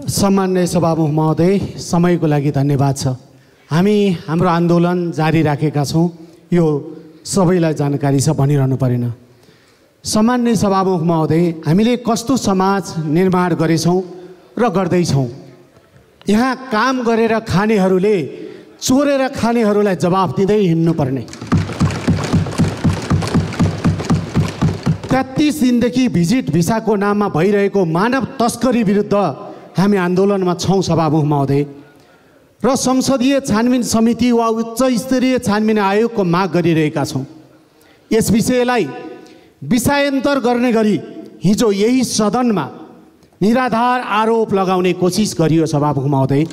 सम्माननीय सभामुख महोदय, समयको लागि धन्यवाद छ। हामी हाम्रो आन्दोलन जारी राखेका छौँ, यो सबैलाई जानकारी छ, भनिरहनु परेन। सम्माननीय सभामुख महोदय, हामीले कस्तो समाज निर्माण गरेछौँ र गर्दैछौँ। यहाँ काम गरेर खानेहरूले चोरेर खानेहरूलाई जवाफ दिँदै हिँड्नुपर्ने। 33 दिनदेखि भिजिट भिसाको नाममा भइरहेको मानव तस्करी विरुद्ध हामी आन्दोलनमा छौँ सभामुख महोदय, र संसदीय छानबिन समिति वा उच्च स्तरीय छानबिन आयोगको माग गरिरहेका छौँ। यस विषयलाई विषयान्तर गर्ने गरी हिजो यही सदनमा निराधार आरोप लगाउने कोसिस गरियो सभामुख महोदय।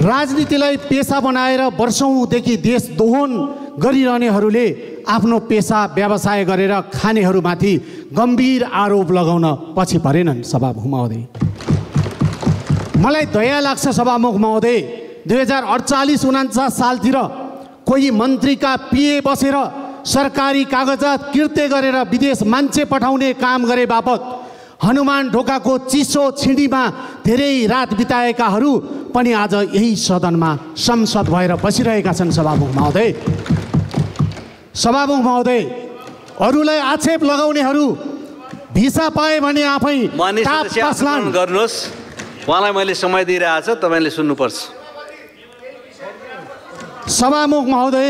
राजनीतिलाई पेसा बनाएर वर्षौँदेखि देश दोहन गरिरहनेहरूले आफ्नो पेसा व्यवसाय गरेर खानेहरूमाथि गम्भीर आरोप लगाउन पछि परेनन् सभामुख महोदय। मलाई दया लाग्छ सभामुख महोदय, 2048-49 सालतिर कोही मन्त्रीका पिए बसेर सरकारी कागजात किर्ते गरेर विदेश मान्छे पठाउने काम गरे बापत हनुमान ढोकाको चिसो छिडीमा धेरै रात बिताएकाहरू पनि आज यही सदनमा संसद भएर बसिरहेका छन् सभामुख महोदय। सभामुख महोदय, अरूलाई आक्षेप लगाउनेहरू भिसा पाए भने आफै टाप कसलान्। गर्नुहोस्, उहाँलाई मैले समय दिइरहेको छु, तपाईँले सुन्नुपर्छ। सभामुख महोदय,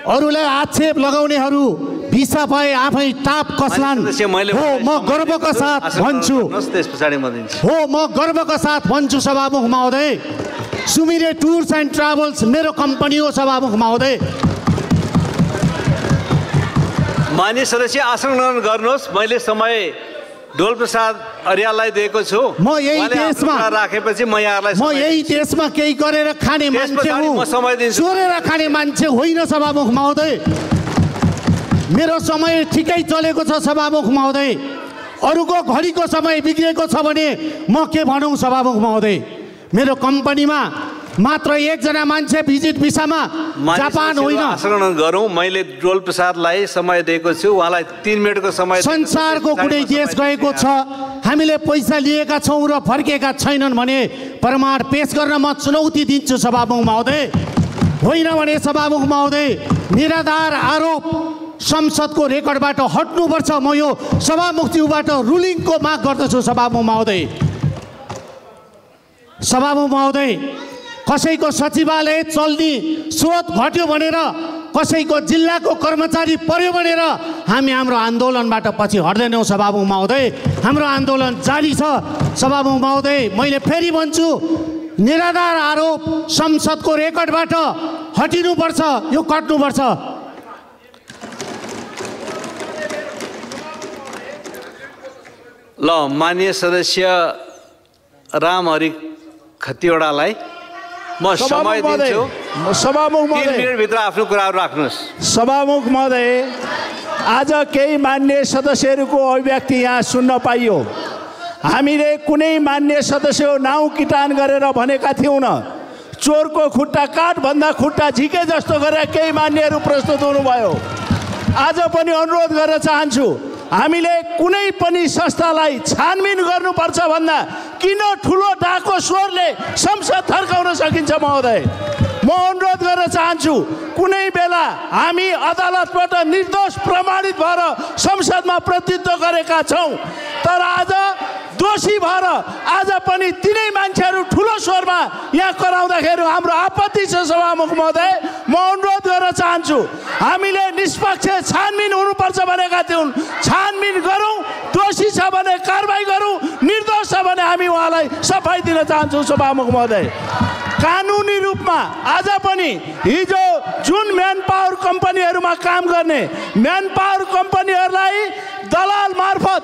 अरूलाई आक्षेप लगाउनेहरू भिसा पाए आफै टाप कसलान्। हो, म गर्वका साथ भन्छु। हो, म गर्वका साथ भन्छु सभामुख महोदय। सुमिरे टुर्स एन्ड ट्राभल्स मेरो कम्पनी हो सभामुख महोदय। मान्य सदस्य आसन ग्रहण गर्नुहोस्। मैले समय ढोलप्रसाद अर्याललाई दिएको छु। म यही देशमा राखेपछि म यहाँलाई यही देशमा केही गरेर खाने मान्छे हुँ, चोरेर खाने मान्छे होइन सभामुख महोदय। मेरो समय ठिकै चलेको छ सभामुख महोदय। अरूको घडीको समय बिग्रेको छ भने म के भनौँ सभामुख महोदय। मेरो कम्पनीमा मात्र एकजना मान्छे भिजिट भिसामा जापान होइन। आसन गरौँ। मैले डोल प्रसादलाई समय दिएको छु, उहाँलाई 3 मिनटको समय। संसारको कुनै देश गएको छ, हामीले पैसा लिएका छौँ र फर्केका छैनन् भने प्रमाण पेश गर्न म चुनौती दिन्छु सभामुख महोदय। होइन भने सभामुख महोदय, निराधार आरोप संसदको रेकर्डबाट हट्नुपर्छ। म यो सभामुखज्यूबाट रुलिङको माग गर्दछु सभामुख महोदय। सभामुख महोदय, कसैको सचिवालय चल्ने स्रोत घट्यो भनेर, कसैको जिल्लाको कर्मचारी पर्यो भनेर हामी हाम्रो आन्दोलनबाट पछि हट्दैनौँ सभामुख महोदय। हाम्रो आन्दोलन जारी छ सभामुख महोदय। मैले फेरि भन्छु, निराधार आरोप संसदको रेकर्डबाट हटिनुपर्छ, यो कट्नुपर्छ। ल, माननीय सदस्य रामहरि खतिवडालाई म समय दिन्छु। सभामुख महोदय, 3 मिनटभित्र आफ्नो कुराहरू राख्नुहोस्। सभामुख महोदय, आज केही मान्य सदस्यहरूको अभिव्यक्ति यहाँ सुन्न पाइयो। हामीले कुनै मान्य सदस्य नाउँ किटान गरेर भनेका थियौँ न। चोरको खुट्टा काठभन्दा खुट्टा झिके जस्तो गरेर केही मान्यहरू प्रस्तुत हुनुभयो। आज पनि अनुरोध गर्न चाहन्छु, हामीले कुनै पनि संस्थालाई छानबिन गर्नुपर्छ भन्दा किन ठुलो डाको स्वरले संसद थर्काउन सकिन्छ महोदय। म अनुरोध गर्न चाहन्छु, कुनै बेला हामी अदालतबाट निर्दोष प्रमाणित भएर संसदमा प्रतिनिधित्व गरेका छौँ, तर आज दोषी भएर आज पनि तिनै मान्छेहरू ठुलो स्वरमा यहाँ कराउँदाखेरि हाम्रो आपत्ति छ सभामुख महोदय। म अनुरोध गर्न चाहन्छु, हामीले निष्पक्ष छानबिन हुनुपर्छ भनेका थियौँ। छानबिन गरौँ, दोषी छ भने कारबाही गरौँ, निर्दोष छ भने हामी उहाँलाई सफाई दिन चाहन्छौँ सभामुख महोदय। कानुनी रूपमा आज पनि हिजो जुन म्यान पावर कम्पनीहरूमा काम गर्ने म्यान पावर कम्पनीहरूलाई दलाल मार्फत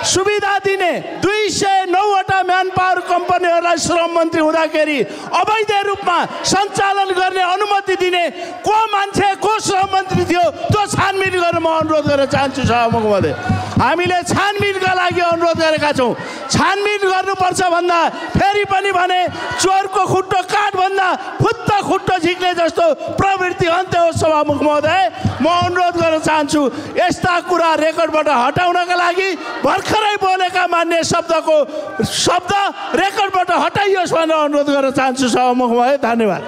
सुविधा दिने 209वटा म्यान पावर कम्पनीहरूलाई श्रम मन्त्री हुँदाखेरि अवैध रूपमा सञ्चालन गर्ने अनुमति दिने को मान्छे को श्रम मन्त्री थियो त्यो छानबिन गर्न म अनुरोध गर्न चाहन्छु सभामुख महोदय। हामीले छानबिनका लागि अनुरोध गरेका छौँ। छानबिन गर्नुपर्छ भन्दा फेरि पनि भने चोरको खुट्टो काट भन्दा फुत्त खुट्टो झिक्ने जस्तो प्रवृत्ति अन्त्य होस् सभामुख महोदय। म अनुरोध गर्न चाहन्छु यस्ता कुरा रेकर्डबाट हटाउनका लागि भर्खरै बोलेका मान्य शब्द रेकर्डबाट हटाइयोस् भनेर अनुरोध गर्न चाहन्छु सभामुख महोदय। धन्यवाद।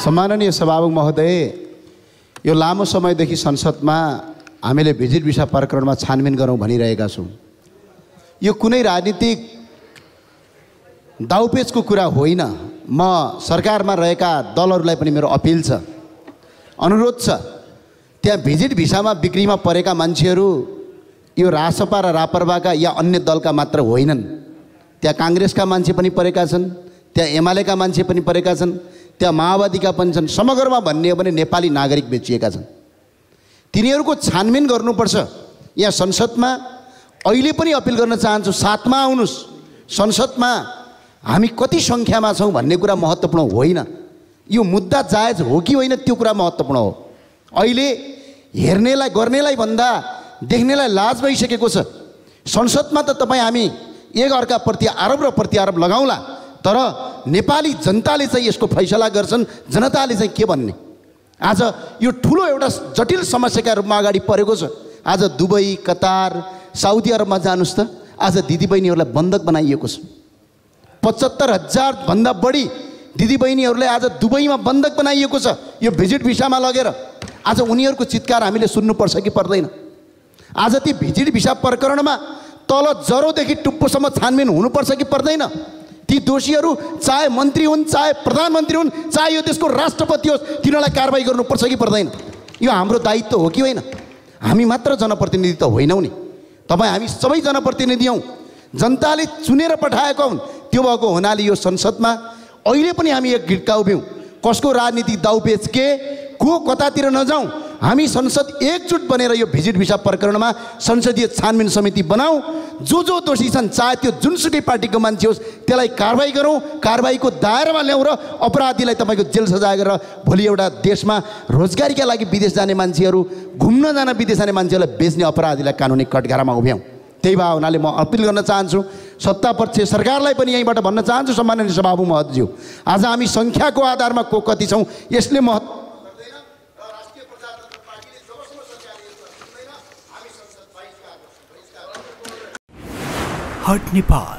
सम्माननीय सभामुख महोदय, यो लामो समयदेखि संसदमा हामीले भिजिट भिसा प्रकरणमा छानबिन गरौँ भनिरहेका छौँ। यो कुनै राजनीतिक दाउपेचको कुरा होइन। म सरकारमा रहेका दलहरूलाई पनि मेरो अपिल छ, अनुरोध छ, त्यहाँ भिजिट भिसामा बिक्रीमा परेका मान्छेहरू यो रासपा र रापरपाका या अन्य दलका मात्र होइनन्। त्यहाँ काङ्ग्रेसका मान्छे पनि परेका छन्, त्यहाँ एमालेका मान्छे पनि परेका छन्, त्यहाँ माओवादीका पनि छन्। समग्रमा भन्ने हो भने नेपाली नागरिक बेचिएका छन्। तिनीहरूको छानबिन गर्नुपर्छ। यहाँ संसदमा अहिले पनि अपिल गर्न चाहन्छु, साथमा आउनुहोस्। संसदमा हामी कति सङ्ख्यामा छौँ भन्ने कुरा महत्त्वपूर्ण होइन, यो मुद्दा जायज हो कि होइन त्यो कुरा महत्त्वपूर्ण हो। अहिले हेर्नेलाई गर्नेलाई भन्दा देख्नेलाई लाज भइसकेको छ। संसदमा त तपाईँ हामी एक अर्काप्रति आरोप र प्रत्यारोप लगाउँला, तर नेपाली जनताले चाहिँ यसको फैसला गर्छन्। जनताले चाहिँ के भन्ने? आज यो ठुलो एउटा जटिल समस्याका रूपमा अगाडि परेको छ। आज दुबई, कतार, साउदी अरबमा जानुहोस् त, आज दिदीबहिनीहरूलाई बन्धक बनाइएको छ। 75,000 भन्दा बढी दिदीबहिनीहरूलाई आज दुबईमा बन्धक बनाइएको छ यो भिजिट भिसामा लगेर। आज उनीहरूको चित्कार हामीले सुन्नुपर्छ कि पर्दैन? आज ती भिजिट भिसा प्रकरणमा तल जरोदेखि टुप्पोसम्म छानबिन हुनुपर्छ कि पर्दैन? ती दोषीहरू चाहे मन्त्री हुन्, चाहे प्रधानमन्त्री हुन्, चाहे यो देशको राष्ट्रपति होस्, तिनीहरूलाई कारबाही गर्नुपर्छ कि पर्दैन? यो हाम्रो दायित्व हो कि होइन? हामी मात्र जनप्रतिनिधि त होइनौँ नि, तपाईँ हामी सबै जनप्रतिनिधि हौँ। जनताले चुनेर पठाएको हुन्। त्यो भएको हुनाले यो संसदमा अहिले पनि हामी एक गिट्का उभ्यौँ। कसको राजनीतिक दाउपेच के को कतातिर नजाउँ, हामी संसद एकजुट बनेर यो भिजिट भिसा प्रकरणमा संसदीय छानबिन समिति बनाऊ। जो जो दोषी छन्, चाहे त्यो जुनसुकै पार्टीको मान्छे होस्, त्यसलाई कारबाही गरौँ, कारबाहीको दायरामा ल्याउँ र अपराधीलाई तपाईँको जेल सजाय गरेर भोलि एउटा देशमा रोजगारीका लागि विदेश जाने मान्छेहरू, घुम्न जान विदेश जाने मान्छेहरूलाई बेच्ने अपराधीलाई कानुनी कठघरामा उभ्याउँ। त्यही भए हुनाले म अपिल गर्न चाहन्छु सत्तापक्ष सरकारलाई पनि यहीँबाट भन्न चाहन्छु, सम्माननीय सभामुख महोदयज्यू, आज हामी सङ्ख्याको आधारमा को कति छौँ यसले महत्त्व हट नेपाल।